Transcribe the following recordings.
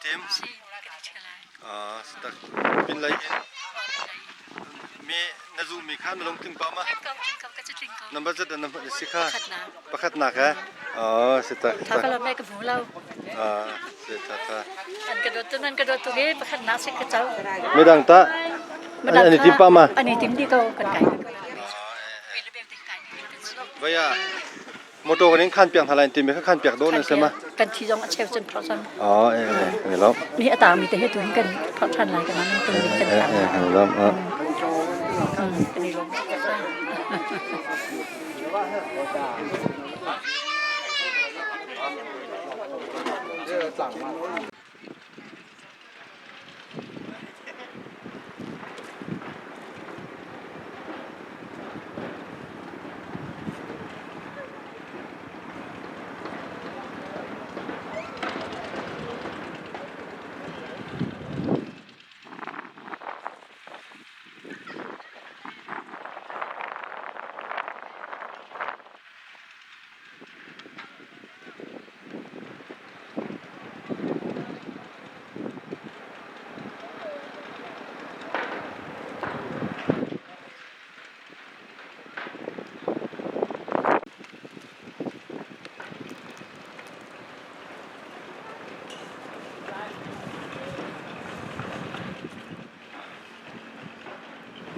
tim? Si, kan i ṭhial lai. Ah, si tak. Pinlei in mi na zuhmi kha na lungtling pah ma? Tling ko, tling ko, ka cu tling ko. Number zat na si kha? Pakhatnak. Pakhatnak eh? Oh, si tak. Tha ka lawm lai ka hmu lo. Ah, si tha tha. An ka dawt tu nan ka dawt tu ge pakhatnak si ka co. Midang ta an i tim pah ma? An i tim di ko kan kai. Vaya Motor kan in khan piak hna lai timi kha khan piak dawh nan si ma? Kan thi zong a cheu cun phorh cang. Oh, eh eh kan i lawm. Ni a tangmi te he tu hin kan phorh ṭhan lai kan tung ding kan Eh eh kan i lawm. Kan i lawm.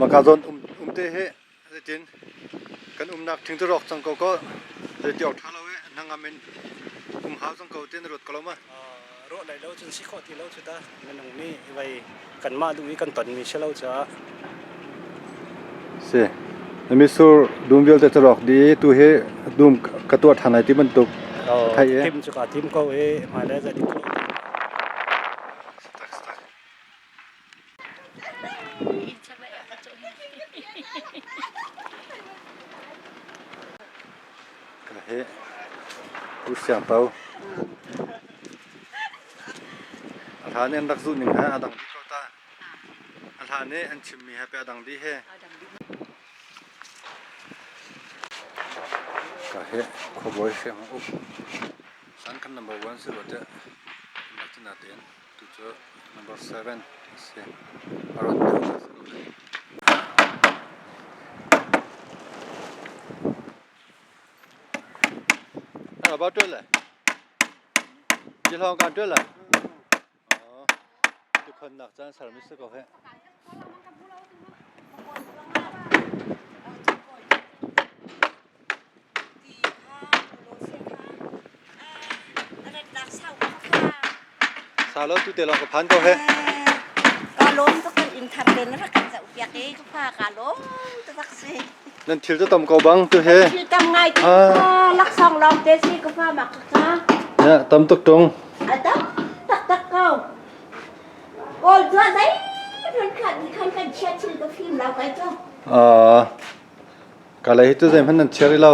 Maka zawn um um te hi Zeitin kan umnak thing cu rawk cang ko kaw zeiti awk ṭha lo i hnangam in um hau cang ko ti na ruat ko lo ma? Ruah lai lo cun si khawh ti lo cu ta minung nih vei kanmah duh i kan tonmi si lo caah. Si. Na mitsur dum vialte cu rawk dih i tu hi dum ka tuah ṭhan lai ti bantuk theih i. Tim cu kaa tim ko i hmailei zeitin ka Ka he Pu Siang To. A hlan i an rak zuh ning he a dang dih ko ta. A hlan i an chimmi he pe a dang dih he. Ka he khuabawi Siang Uk. San kan number 1 si rua tiah natin Tu cu number 7 a si. A rat deuh a si ko lai. Ah, ba tuan le. Ji hlong kan tuan le. Oh, tu khon nak caan sar mi si ko he. Sa lo tu te lawng ka phan ko he. Ka lawm tuk kan inn thar te na rak kan zoh piak i ka fa ka lawm taktak si. Nan thil cu tam ko bang tu he. Thil tam ngai tu laksawng lawng te si ka fa mak ka. Ya tam tuk tung. A tam tak tak ko. Kawl tu zei kan kan kan chia thil ka phim lo kai cu. Ah Ka lei hi cu zeihmanh nan chia rih lo.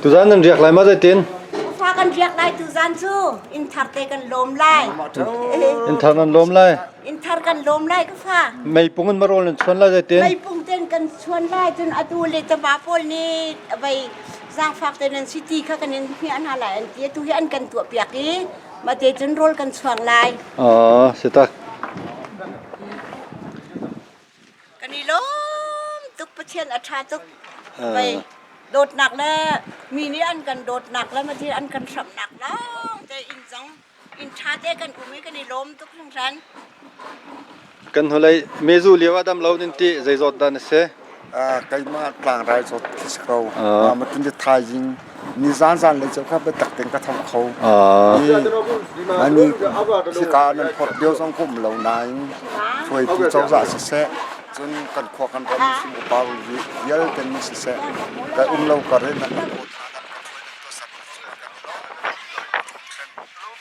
Tuzaan nan riak lai ma zeitin? Fa kan riak lai tuzaan cu inn thar te kan lawm lai. Inn thar nan lawm lai. Inn thar kan lawm lai ka fa. Meipung in marawl nan chuan lai zeitin? Meipung ten kan chuan lai cun atu le tama pawl nih vei zaangfak te nan city kha kan in hmiah hna lai an ti. Atu hi an kan tuah piak i Mate cun rawl kan chuang lai. Aw, si tak. Kan i lawm tuk Pathian a ṭha tuk. Vei dawtnak le mi nih an kan dawtnak le mati an kan hramnak lawng te inn zong inn ṭha te kan um i kan i lawm tuk hringhran. Kan hnulei mezu lio ah dam lo nin ti zeizawt dah na si? Keimah tlangrai zawt khi si ko. Ma tin thaizing ni zan zan le cheu kha biatak ten ka tham kho. Ani sika nan phot dio zong kum lo nain hruaitu cozah siseh cun kan khua kan ram sim upa vialte nih siseh ka um lo kar in nan kan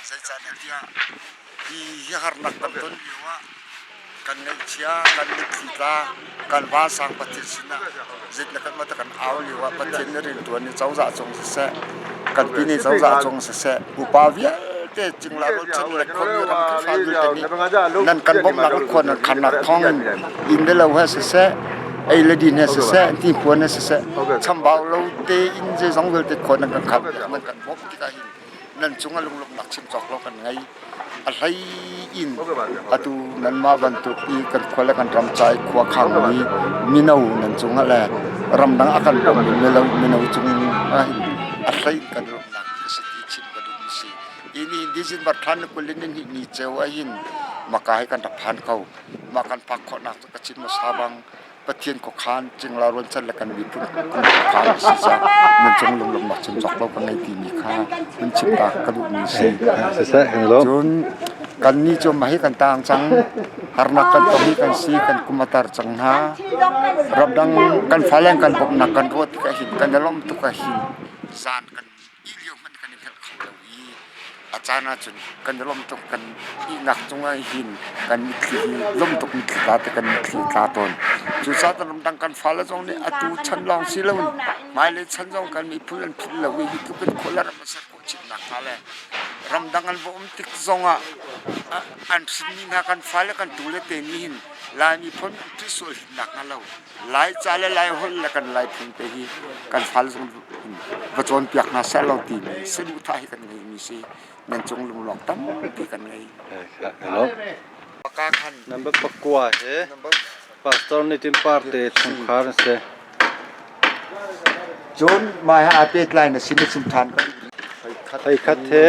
zeicahtiah Hi harnak kan ton lio ah kan ngaihchia, kan mitthli tla, kan vansang Pathian sinah zit le kan mata kan au lio ah Pathian nih riantuan i cozah cung siseh, kan pine cozah cung siseh, upa vialte cingla rualchan le khuami ram Khrihfa vialte nih nan kan bawmhnak le khua nan khannak thawng in inn le lo he siseh, Ei le din he siseh, hnipuan he siseh, chambau lo tein zeizong vialte khua nan kan khan piak, nan kan bawmh tikah hin nan cungah lunglawmhnak chim cawk lo kan ngei. A hlei in atu nanmah bantuk i kan khua le kan ram ca i khua khangmi mino nan cungah le ramdang a kan bawmmi mino mino cung ah hin a hlei in kan lawmhnak a si ti chim ka duhmi si. Hi ni December thla ni 22 ni ceu ah hin maka hi kan rak phan ko. Mah kan phak khawhnak cu Kachin hmasa bang Pathian khuakhan cingla ruanchan le kan miphun khuakhan a si caah nan cung lunglawmhnak chim cawk lo ka ngei timi kha hun chim ta ka duhmi si. Cun kannih cu mah hi kan taang cang. Harnak kan tong hi kan si, kan kum a tar cang hna. Ramdang kan fale kan bawmhnak kan ruah tikah hin kan i lawmh tuk ah hin zan kan ih lio hmanh kan i hngalh kho lo i a caan ahcun kan i lawmh tuk kan ihnak cungah hin kan mitthli hi lawmh tuk mitthli tla te kan mitthli tla tawn. Cucaah ramdang kan fale zong nih atu chan lawng si loin hmailei chan zong kan miphun an philh lo i hi tluk in khua le ram a ser khawh chinnak hnga le ramdang an va um tik zongah an hrinmi hna kan fale kan tule te nih hin Lai miphun an sual hinnak hnga lo Laica le Laiholh le kan Laiphung te hi kan fale zong va cawnpiak hna seh law timi saduhthah hi kan ngeimi si. Nan cung lunglawm tampi kan ngei. Number pakua hi Pastor Nitin Parte chungkhar an si. Cun mai ha pehtlai na sin na chim ṭhan ka duh. Theikhat he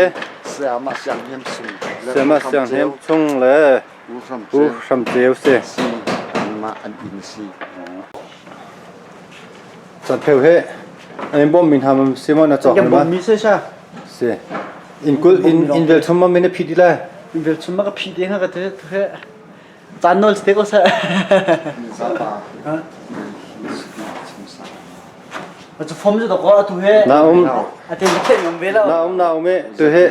Sayamah Siang Hnem Sung Sayamah Siang Hnem Chung le Pu Hram Ceu si. Mah an inn si. Chanpheu he an in bawm mi hna ma si maw na cawk Yang bawm mi se sha. Si. In kul in in vel chum ma min a phi di lai. In vel chum ma ka phi de nga ka te he. Caan nawl te ko sa. Cu fom cu dok atu he. Na um. Ate the ngam ve lo. Na um na um e tu he.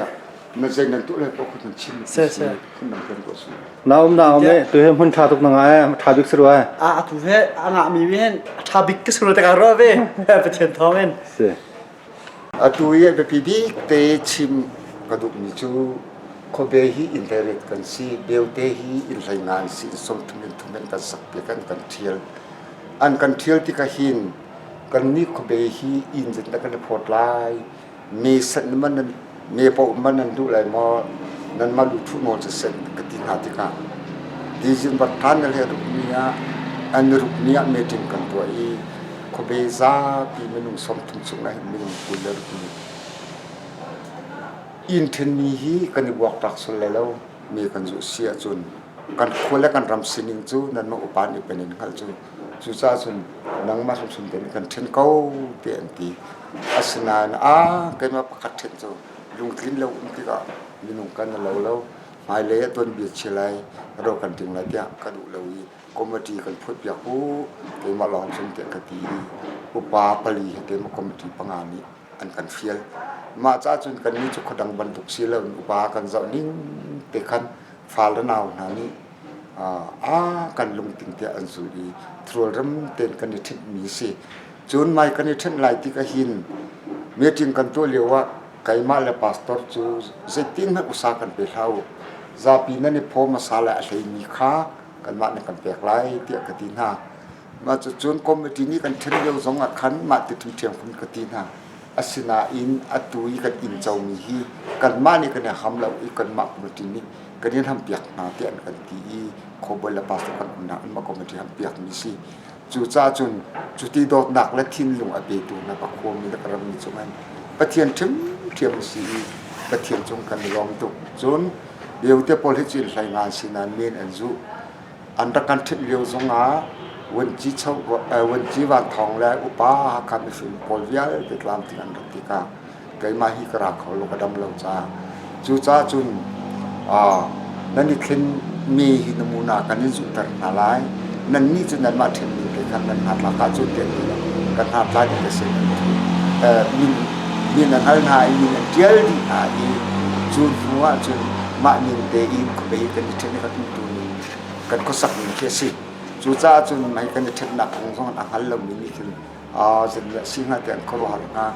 Na zei nan tu le po khut nan chim. Se se. Na um na um e tu he hmun tha tuk na ngai tha bik suru ai. A atu he a nga mi hen tha bik ka suru te ka ro ve. Pathian thong in. Si. Atu i a biapi bik te chim ka duhmi cu khuabe hi inherent kan si, beute hi innhlei nga an si, sawmthum in thum in kan sak piak an kan ṭhial. An kan ṭhial tikah hin kannih khuabe hi inn zet na kan i phawt lai, me sanh man nan me paoh man nan duh lai maw, nanmah lu thuh nawl siseh ka ti hna tikah December thla na le ruk ni ah an ruk ni ah meeting kan tuah i khuabe zapi minung 30 chung ah hin minung 26 nih inn ṭhenmi hi kan i buaktlak sual lai lo mi kan zuh si ahcun kan khua le kan ram sining cu nanmah upa nih pen in hngalh cu cucaah cun nangmah hrimhrim te nih kan ṭhen ko tiah an ti. Asinain a keimah pakhat ṭhen cu lungtlin lo um tikah minung kan lo lo hmailei ah tuanbia chia lai ro kan ting lai tiah ka duh lo i committee kan phut piak u keimah lawng cun tiah ka ti i upa pali he keimah committee panga nih an kan fial. Mah caah cun kannih cu khuadang bantuk si lo in upa kan zoh ning te khan fa le nau hna nih a kan lungting tiah an zulh i thlualrem tein kan i ṭhitmi si. Cun mai kan i ṭhen lai tik ahhin meeting kan tuah lio ah keimah le pastor cu zeitin hmanh usa kan pe hlah u. Zapi nan i phaw hmasa le a hleimi kha kanmah nih kan pek lai tiah ka ti hna. Mah cucun committee nih kan ṭhen lio zong ah khan mah ti ṭhiamṭhiam khan ka ti hna. Asinain atu i kan inn comi hi kanmah nih kan i ham lo i kanmah committee nih kan in hampiak hna tiah an kan ti i khuabawi le pastor kan umnak anmah committee hampiakmi si. Cucaah cun cuti dawtnak le thinlung a petu hna ka khuami le ka rammi cungah Pathian ṭhiamṭhiam a si i Pathian cung kan i lawm tuk. Cun beute pawl hi cu inn hlei nga an si nain men an zuh. An rak kan ṭhit lio zongah Vuanci Van Thawng le upa Hakha mifim pawl vialte tlamtling an rat tikah keimah hi ka ra kho lo, ka dam lo caah. Cucaah cun nan i thlenmi hi namuna kan in zuhter hna lai. Nannih cu nanmah ṭhenmi te khan nan hna tlak ahcun tiah ti kan hna tla dih a si. Min min a hngal hna i min an ṭial dih hna i cu hnu ah cun mah ning tein khuabe kan i ṭhen i kan umtu ning kan khuasak ning khi a si. Cucaah cun mei kan i ṭhennak kong zong a hngal lomi nih khin zeitindah si hnga tiah an khuaruahhar hnga.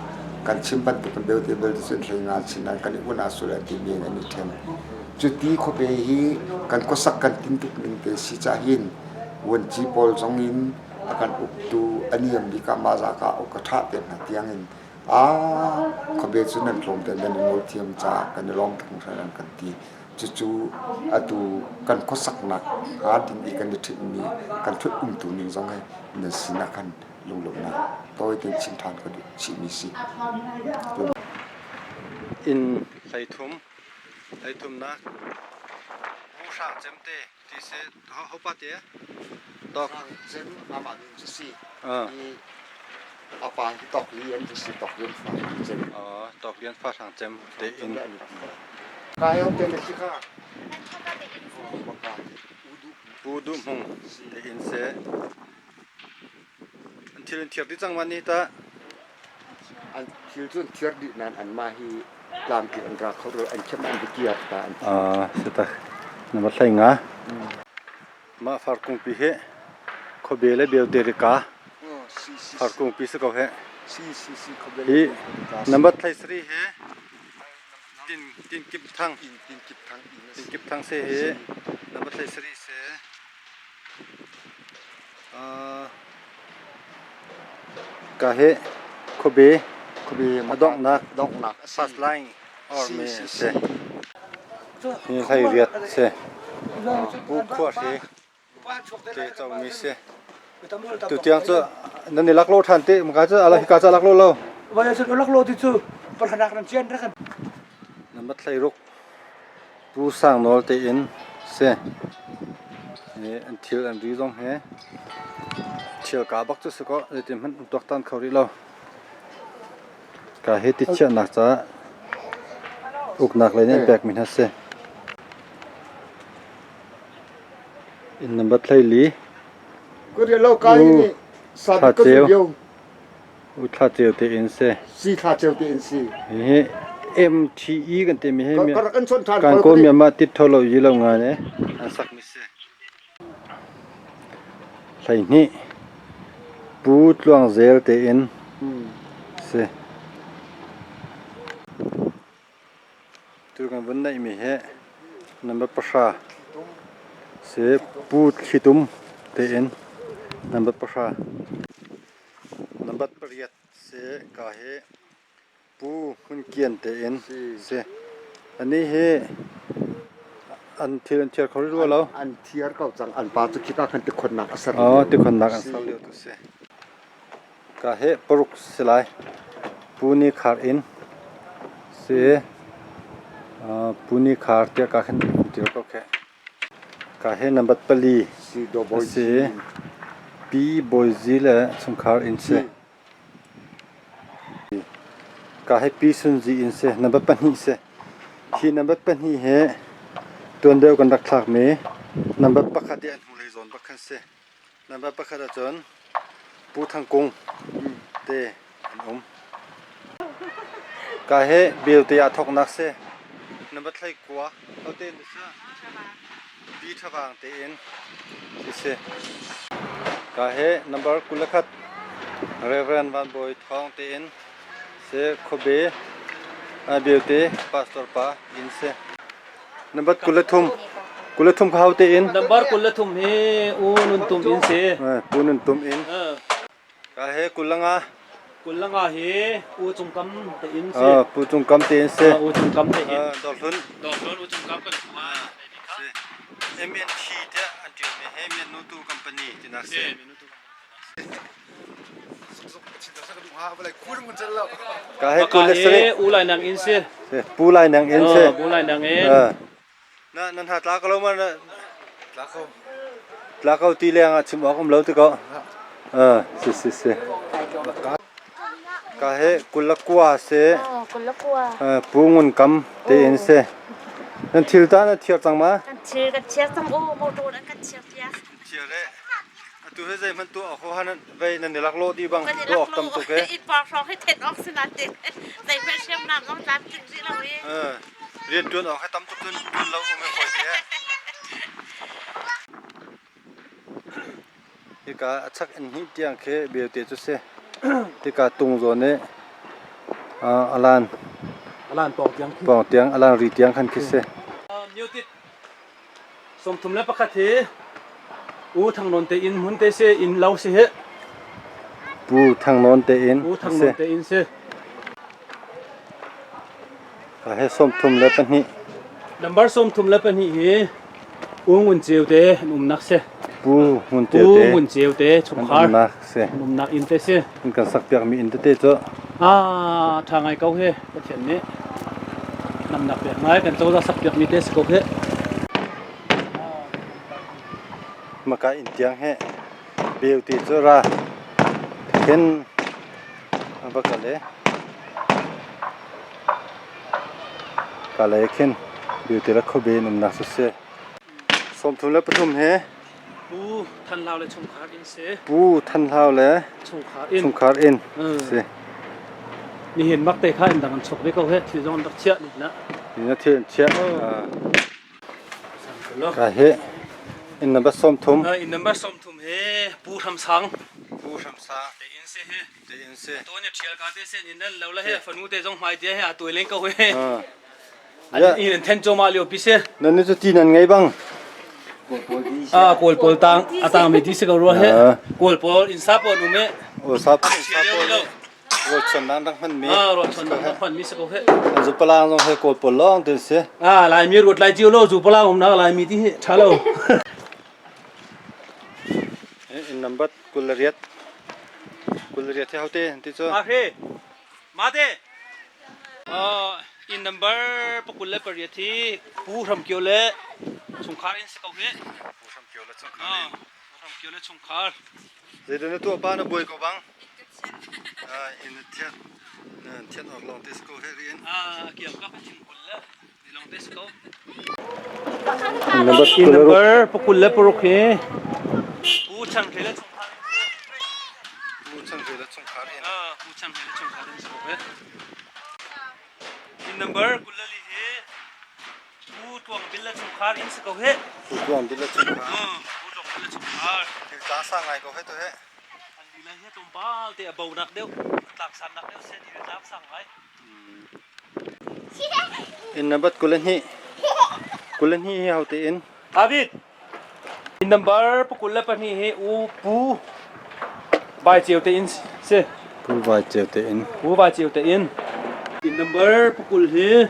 Kan chim bantuk in beute belte cun hlei nga chin ah kan i un ah sul an timi in an i ṭhen. Cuti khuape hi kan khuasak kan tintuk ning te si cah hin vuanci pawl zong in A kan uktu a niam bik ah mah zaka uk a ṭha te hna tiang in aa khuabe cu nan tlawm te nan i nawl thiam caah kan i lawm tuk hringhran an kan ti. Cucu atu kan khuasaknak hnga ding i kan i ṭhitmi kan ṭhut umtu ning zong hi nan sinah khan lunglawmhnak tawi tein chim ṭhan ka duh chihmi si. Inn 13 hleithumnak Pu Hrang Cem te ti si ho pa te Tok Hrang Cem amah min cu si i a pa hi Tok Lian cu si Tok Lian fa Hrang Cem. Tok Lian fa Hrang Cem te in. Ka yo te na si kha. Pu Duh Hmung te in se. An thil in thiar dih cang ma ni ta. An thil cu an thiar dih nain anmah hi tlamtling an ra kho lo an khem an bikiar ta an thi. Si tak na va hlei nga. Mah farkungpi hi khuabe le belte rika farkungpi si ko he. Hi number 33 hi tin tin kip thang tin kip thang se hi number 33 se Ka hi khuabe a donghnak first line or mi a si. Hi hlei riat si. Pu Khua Hri te comi si. Tutiang cu nan i laklawh ṭhan te maka cu ala hika cu a laklawh lo. Nan mat hlei ruk. Pu Sang Nawl tein si. An thil an ri zong hi ṭhialka bak cu si kaw zeitin hmanh an tuaktan kho rih lo. Ka hi ti chiahnak caah uknak lei nih an pekmi hna si. Inn number 14. U Thla Ceu. U Thla Ceu tein si. Si Thla Ceu tein si. Hihi MTE kan timi hi kan kawl Myanmar tit tho lo yi lo ngai ne an sakmi si. 12 Pu Tluang Zel tein si. Tu kan vun neihmi hi number 10 si Pu Thli Tum tein number 10. Number 8 si ka hi Pu Hmun Kian tein si. Anih hi an thil an thiar kho rih rua lo. An thiar ko cang. An pa cu khika khan tikhonnak a ser lio. Tikhonnak an ser lio tu si. Ka he paruk si lai. Pu Ni Khar inn si. Pu Ni Khar tiah ka khan tir ko khe. Ka he number 4 si. Si. Pi Bawi Zi le chungkhar inn si. Ka hi Pi Sun Zi in si. Number 2 si. Hi number 2 hi tuan deuh kan rak thlakmi number 1 i an hnulei zawn bak khan si. Number 1 ahcun Pu Thang Kung te an um. Ka hi belte ah thawknak si. Number 9 hote na si? Pi Thavang tein si. Ka hi number 21 Reverend Van Bawi Thawng tein si khuabe belte pastor pa in si. Number 23 23 ka hau tein. Number 23 hi U Nun Tum in si. Pu Nun Tum in. Ka he 25. 25 hi U Cung Kam te in si. Pu Cung Kam te in si. U Cung Kam te in. Dawrhlun. Dawrhlun U Cung Kam kan khua. Si. MNT tiah an ṭialmi he Miannutu Company tinak si. Ka he 27. U Lai Nang in si. Pu Lai Nang in si. Pu Lai Nang in. Na nan ha tla ko lo ma na tla ko. Tla ko ti leng ah chim awk um lo ti ko. Si si si. Ka he 29 se. 29. Pu Ngun Kam te in se. Nan thil ta na thiar cang ma? Kan thil kan thiar cang u motor an kan thiar piak. Thiar e. Atu he zei hmanh tuah awk han vei nan i lak lo di bang tuah awk tam tuk e. I par hrawng hi then awk si na te. Zei hmanh hriamnam zong tlam tling rih lo i. Rian ṭuan awk he tam tuk cun ṭuan lo um i hawi te. Hika a chak in hnih tiang khi belte cu si. Tika tung zawn i alan alan pawng tiang pawng tiang alan ri tiang khan khi si. Muted 31 hi U Thang Nawn te inn hmun te si inn lo si hi. Pu Thang Nawn te inn. Pu Thang Nawn te inn si. Ka he 32. Number 32 hi U Ngun Ceu te an umnak si. Pu Ngun Ceu te. Pu Ngun Ceu te chungkhar. Umnak si. An umnak inn te si. An kan sak piak mi inn tete cu. Ah, tha ngai ko he Pathian nih namnak pek ngai kan cozah sak piak mi te si ko he. Maka inn tiang he beu ti cu ra khin va kal i kalay khin beu ti le khuabe in umnak cu si. 33 he Pu Than Hlau le chungkhar inn si. Pu Than Hlau le chungkhar inn. Chungkhar inn si. Nihin mak te kha in dang an chok ve ko he thil zong an rak chiah ni na. Ni na thil an chiah. Ka hi inn number 30. Inn number 30 he Pu Hram Sang. Pu Hram Sang. Te inn si hi. Te inn si. To ne thial ka te sen in nan lo la he fanu te zong hmai te he a tuai leng ko he. An in then cho ma lio pi se. Nan ni cu ti nan ngei bang. Ah kawl pawl tang atang mi ti se ko ro he. Kawl pawl in sa pawl um e. O sa sa pawl. Rualchannak rak hmanmi. Ah, rualchannak rak hmanmi si ko he. An zupalang zong he kawl pawl lawng ti si. Ah, Laimi ruat lai cio lo zupalang umnak Laimi ti hi ṭha lo. In number 28. 28 he hote ti cu. Ma hre. Ma te. Oh, in number 28 hi Pu Hram Kio le chungkhar in si ko he. Pu Hram Kio le chungkhar in. Pu Hram Kio le chungkhar. Zeidah na tuah pa na buai ko bang? In thian thian awk lawng te si ko he rian. Ah, kiam ka thingkul le ni lawng te si ko. Number Number 26 hi Pu Chan Hre le chungkhar in. Pu Chan Hre le chungkhar in. Ah, Pu Chan Hre le chungkhar in si ko he. In number 24 hi Pu Tuang Bil le chungkhar in si ko he. Pu Tuang Bil le chungkhar. Pu Tuang Bil le chungkhar. Thil tla sa ngai ko he to he. An lila hi tlawmpal te a bo nak deuh, tlak san nak deuh se ti tlak sang ngai. In number 22. 22 hi hote in. David. In number 22 hi U Pu Bai Ceu te in si. Pu Bai Ceu te in. Pu Bai Ceu te in. In number 20 hi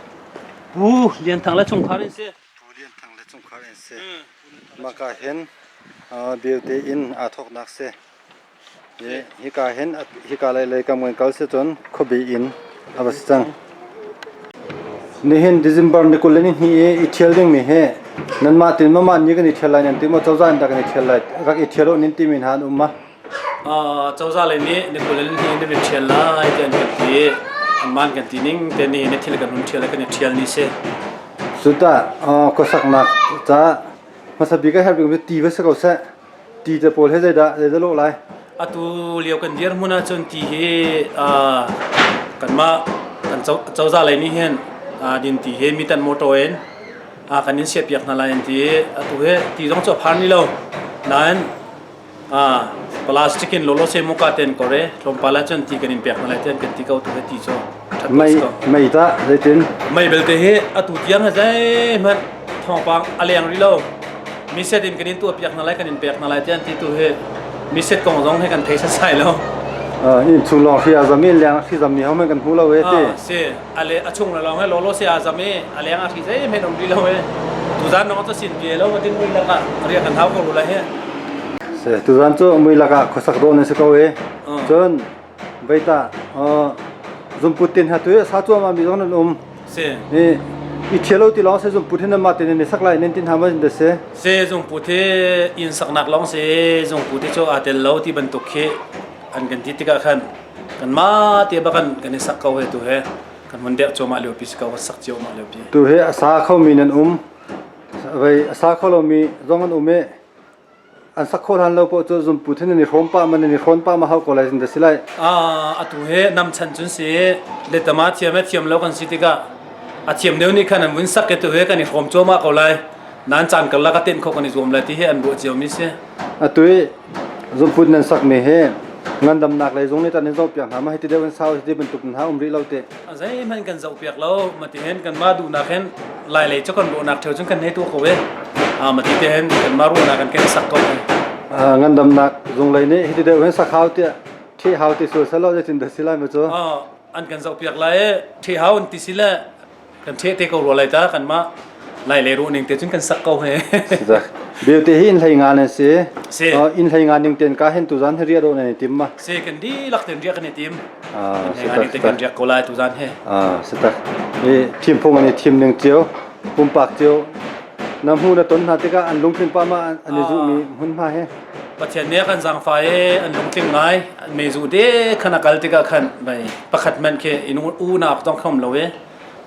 Pu Lian Thang le chungkhar in si. Pu Lian Thang le chungkhar in si. Maka hin belte in aa thawknak si. Hika hin hika lei lei kam kan kal si cun khuabi in a va si cang. Nihin December ni 22 i i ṭhial dingmi hi nanmah tin mama ni kan i ṭhial lai nan ti maw cozah in dah kan i ṭhial lai rak i ṭhial u nin timi hna an um ma? Cozah lei nih ni 22 ni kan ṭhial lai ti an kan ti. Anmah kan ti ning te ni ni thil kan hun ṭhial kan i ṭhial ni si. Cutah khuasaknak ca hmasa bik a herh bik mi ti va si ko seh. Ti te pawl he zeidah zeidah lawh lai? Atu lio kan dirhmun ahcun ti hi kanmah kan cozah lei nih hin din ti hi mitan motor in kan in siahpiak hna lai an ti. Atu hi ti zong cu a phan rih lo. Nain plastic in lawlaw se muka ten kore tlawmpal ahcun ti kan in pek hna lai tiah kan ti ko tu hi ti cu ṭhat Mei mei tah zeitin? Mei belte hi atu tiang hi zeihmanh thawngpang a leng rih lo. Miset in kan in tuah piak hna lai kan in pek hna lai tiah an ti tu hi miset kong zong hi kan thei sasai lo. In chung lawng hri a zam i leng hri zam mi ho men kan hmu lo e ti. Si ale a chung le lawng he lawlaw se a zam i a leng a hri zeihmanh um rih lo e. Tuzan nong cu sin ve lo matin mui lakah riak kan hau ko ru lai he. Se tuzan cu mui lakah khuasak dawh nan si ko e. Cun veita zumput tin ha tu sa chuam mi zong nan um. Si. I i thialo ti lawng se zumput hin ma tin ni sak lai nen tin ha ma de se. Se zungput hi inn saknak lawng se zungput hi cu aa tel lo ti bantuk khi an kan ti tikah khan kanmah te bak kan i sak ko he tu he kan hun dek cuahmah lio pi si ko kan sak cuahmah lio pi. Tu he a sa kho mi nan um vei a sa kho lomi zong an um i an sak kho hlan lo poh cu zumpu thin an i hrawm pah man an i hrawn pah ma hau ko lai da si lai. Atu he nam chan cun si letama thiam he thiam lo kan si tikah a thiam deuh nih khan an vun sak ke tu he kan i hrawm cuahmah ko lai nan caan karlak a tenh kho kan i zuam lai ti hi an ruah cio mi si. Atu i zungput nan sakmi hi ngandamnak lei zung nih tan in zohpiak hna ma hiti deuh in sau hiti bantuk hna um rih lo te. Zeihmanh kan zohpiak lo mati hin kanmah duhnak hin lai lei cu kan ruahnak theo cun kan hei tuah ko e. Mati te hin kanmah ruahnak kan kan sak ko. Ngandamnak zunglei nih hiti deuh hin sak hau tiah ṭheh hau ti sual selaw zeitin dah si lai ma cu? An kan zohpiak lai i ṭheh hau an ti si le kan ṭheh te ko rua lai ta kanmah lai le ruh ning te cun kan sak ko he. Belte hi inn hlei nga nan si. Si. Inn hlei nga ning ten ka hen tu zan hi riah dawh nan i tim ma? Si kan dihlak ten riah kan i tim. Inn hlei nga ning te kan riak ko lai tu zan he. Si tak. I thimphung an i thim ning cio, pumpak cio na hmu na ton hna tikah an lungthin pa ma an i zuhmi hmunhma he. Pathian nih a kan zaangfah i an lungtling ngai. Meizu te khan a kal tikah khan bai pakhat hmanh khi in unak zong khom lo i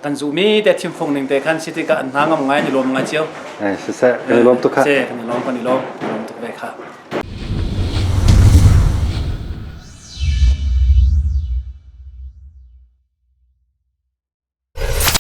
kan zuhmi te thimfung ning te khan si tikah an hna ngam ngai an i lawm ngai cio. Siseh, kan i lawm tuk kha. Si, kan i lawm, kan i lawm.